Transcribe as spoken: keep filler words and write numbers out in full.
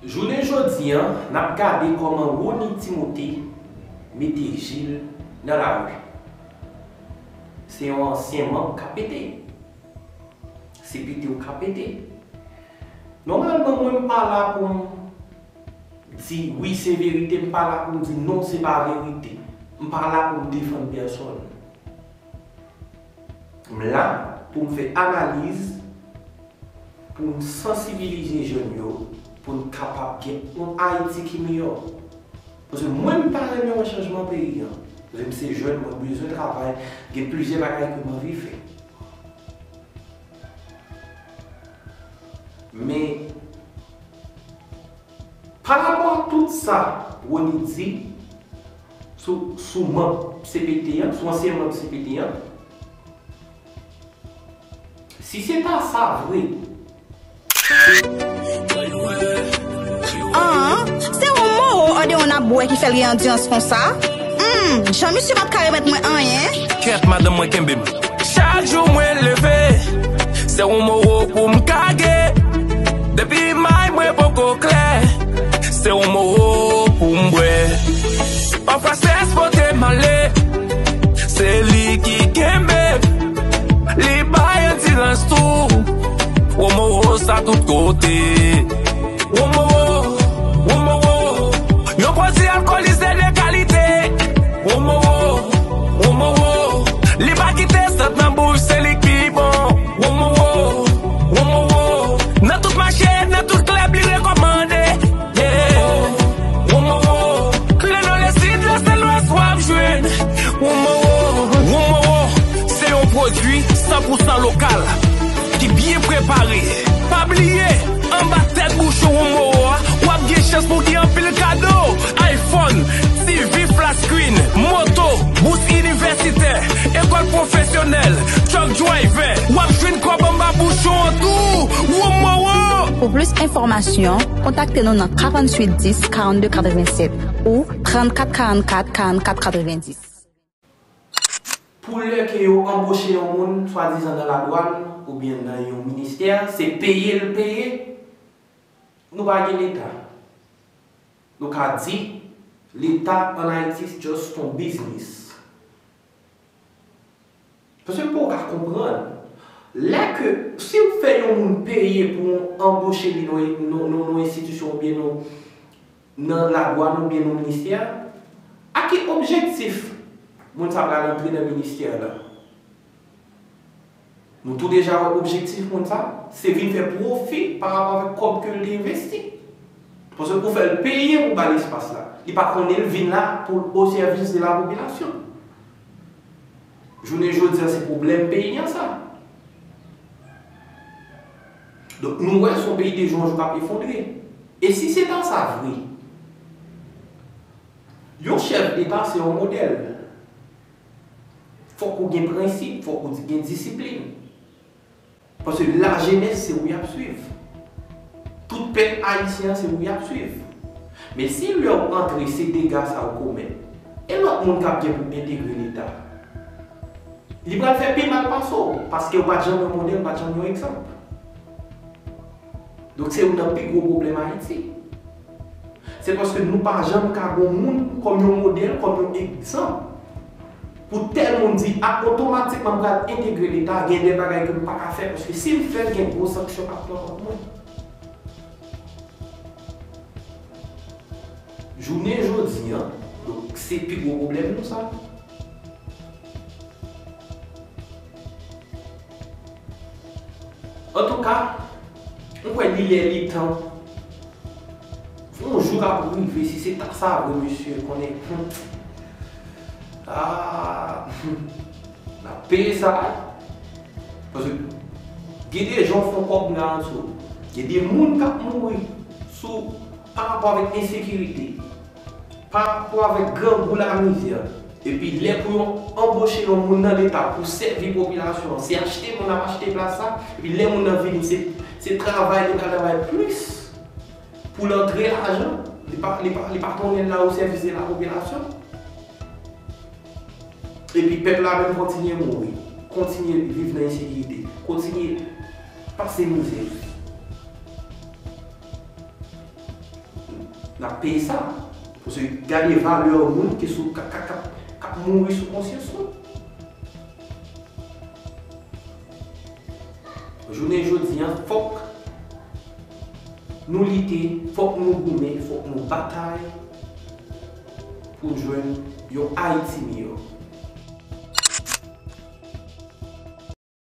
Jounen jodi a, n ap gade kòman Rony Timothé mete Gilles nan lari. Se yon ansyen manm K P T. Se pete w ka pete. Nòmalman, mwen, m pa la pou m di wi, se verite, m pa la pou m di non, se pa verite. M pa la pou m defann pèsòn. M la pou m fè analiz, pou m sansibilize jèn yo, pou n kapab gen yon Ayiti ki miyò. Paske mwen, m ta renmen wè chanjman peyi a. Paske m se jèn, mwen bezwen travay, gen plizyè bagay ke m anvi fè. Men, parapò a tout sa Rony di sou, sou manm C P T an, sou ansyen manm C P T an, si se ta sa vre, An, se yon mowo òdewo n ap bwè ki fè l gen andyans konsa? Humm, jan misye pa t ka remèt mwen anyen. Kèt, madanm mwen kenbe m. Chak jou mwen leve, se yon mowo pou m kage. Depi may mwen poko klè, se yon mowo pou m bwè. Pafwa strès pote m ale, se li ki kenbe m. Li bay endilans tou. Womowo sa tout kote. Womowo, womowo. Yon pwodui alkolize de kalite. Womowo, womowo. Li pa kite sant nan bouch, se li k pi bon. Womowo, womowo. Nan tout mache, nan tout klèb, li rekòmande. Yeah. Womowo. Klenolesid, Laselwès, w ap jwenn. Womowo, womowo. Se yon pwodui san pou san lokal ki byen prepare. Pa bliye, anba tèt bouchon Womowo a, w ap gen chans pou gen anpil kado. iPhone, T V flat screen, moto, bous inivèsitè, ekòl pwofesyonèl, truck driver, w ap jwenn kòb anba bouchon an tou. Womowo! Pou plis enfòmasyon, kontakte nou nan karanntuit dis, karannde katrevennsèt ou trannkat karannkat, karannkat katrevendis. Pou lè ke yo anboche yon moun, swadizan nan ladwàn oubyen nan yon ministè, se peye l peye. Nou pa gen Leta. Nou ka di, Leta ann Ayiti s just yon biznis. Paske m poko ka konprann. Lè ke, si w fè yon moun peye pou w anboche li nan, nan, nan, nan enstitisyon oubyen nan, nan ladwàn oubyen nan ministè, a ki objektif moun sa pral antre nan ministè la? Nou tou deja wè objektif moun sa, se vin fè pwofi pa rapò avèk kòb ke l te envesti. Paske ou fè l peye pou ba l espas la. Li pa konnen l vin la pou l au service de la population. Jounen jodi a, se pwoblèm peyi a sa. Donk, nou wè se yon peyi de jou an jou k ap efondre. E si se ta sa vre, yon chèf deta se yon modèl. Fòk ou gen prensip, fòk ou gen disiplin. Paske lajenès se ou y ap swiv. Tout pèp ayisyen an se ou y ap swiv. Men si lè w antre se dega sa ou komèt, e lòt moun k ap gen pou entegre Leta? Li pral fè pi mal pase w, paske ou pa t janm yon modèl, ou pa t janm yon egzanp. Donk se youn nan pi gwo pwoblèm Ayiti. Se paske nou pa janm ka gen yon moun kòm yon modèl, kòm yon egzanp. Pou tèl moun di, a, otomatikman m pral entegre Leta, gen de bagay ke m pa ka fè, paske si m fè l, gen gwo sanksyon k ap pran kont mwen. Jounen jodi a, donk, se pi gwo pwoblèm nou sa. Antouka, m kwè li lè li tan. Yon jou k ap rive, si se ta sa vre, mesye, konnen, hmm, ah, hmm, n ap peye sa. Paske gen de jan w fè yon kòb nan sou, gen de moun k ap mouri sou, pa rapò avèk ensekirite, pa rapò avèk grangou, lamizè. Epi lè pou yo anboche yon moun nan Leta pou sèvi popilasyon an, se achte moun ap achte plas la, epi lè moun nan vini, se, se travay li pral travay plis pou l antre lajan, li pa, li pa, li pa konnen l la au service de la population. Epi pèp la menm kontinye mouri, kontinye viv nan ensekirite, kontinye pase mizè. N ap peye sa. Paske gade valè moun ki sou k ap mouri sou konsyans nou. Jounen jodi a, fòk nou lite, fòk nou goumen, fòk nou batay pou n jwenn yon Ayiti miyò.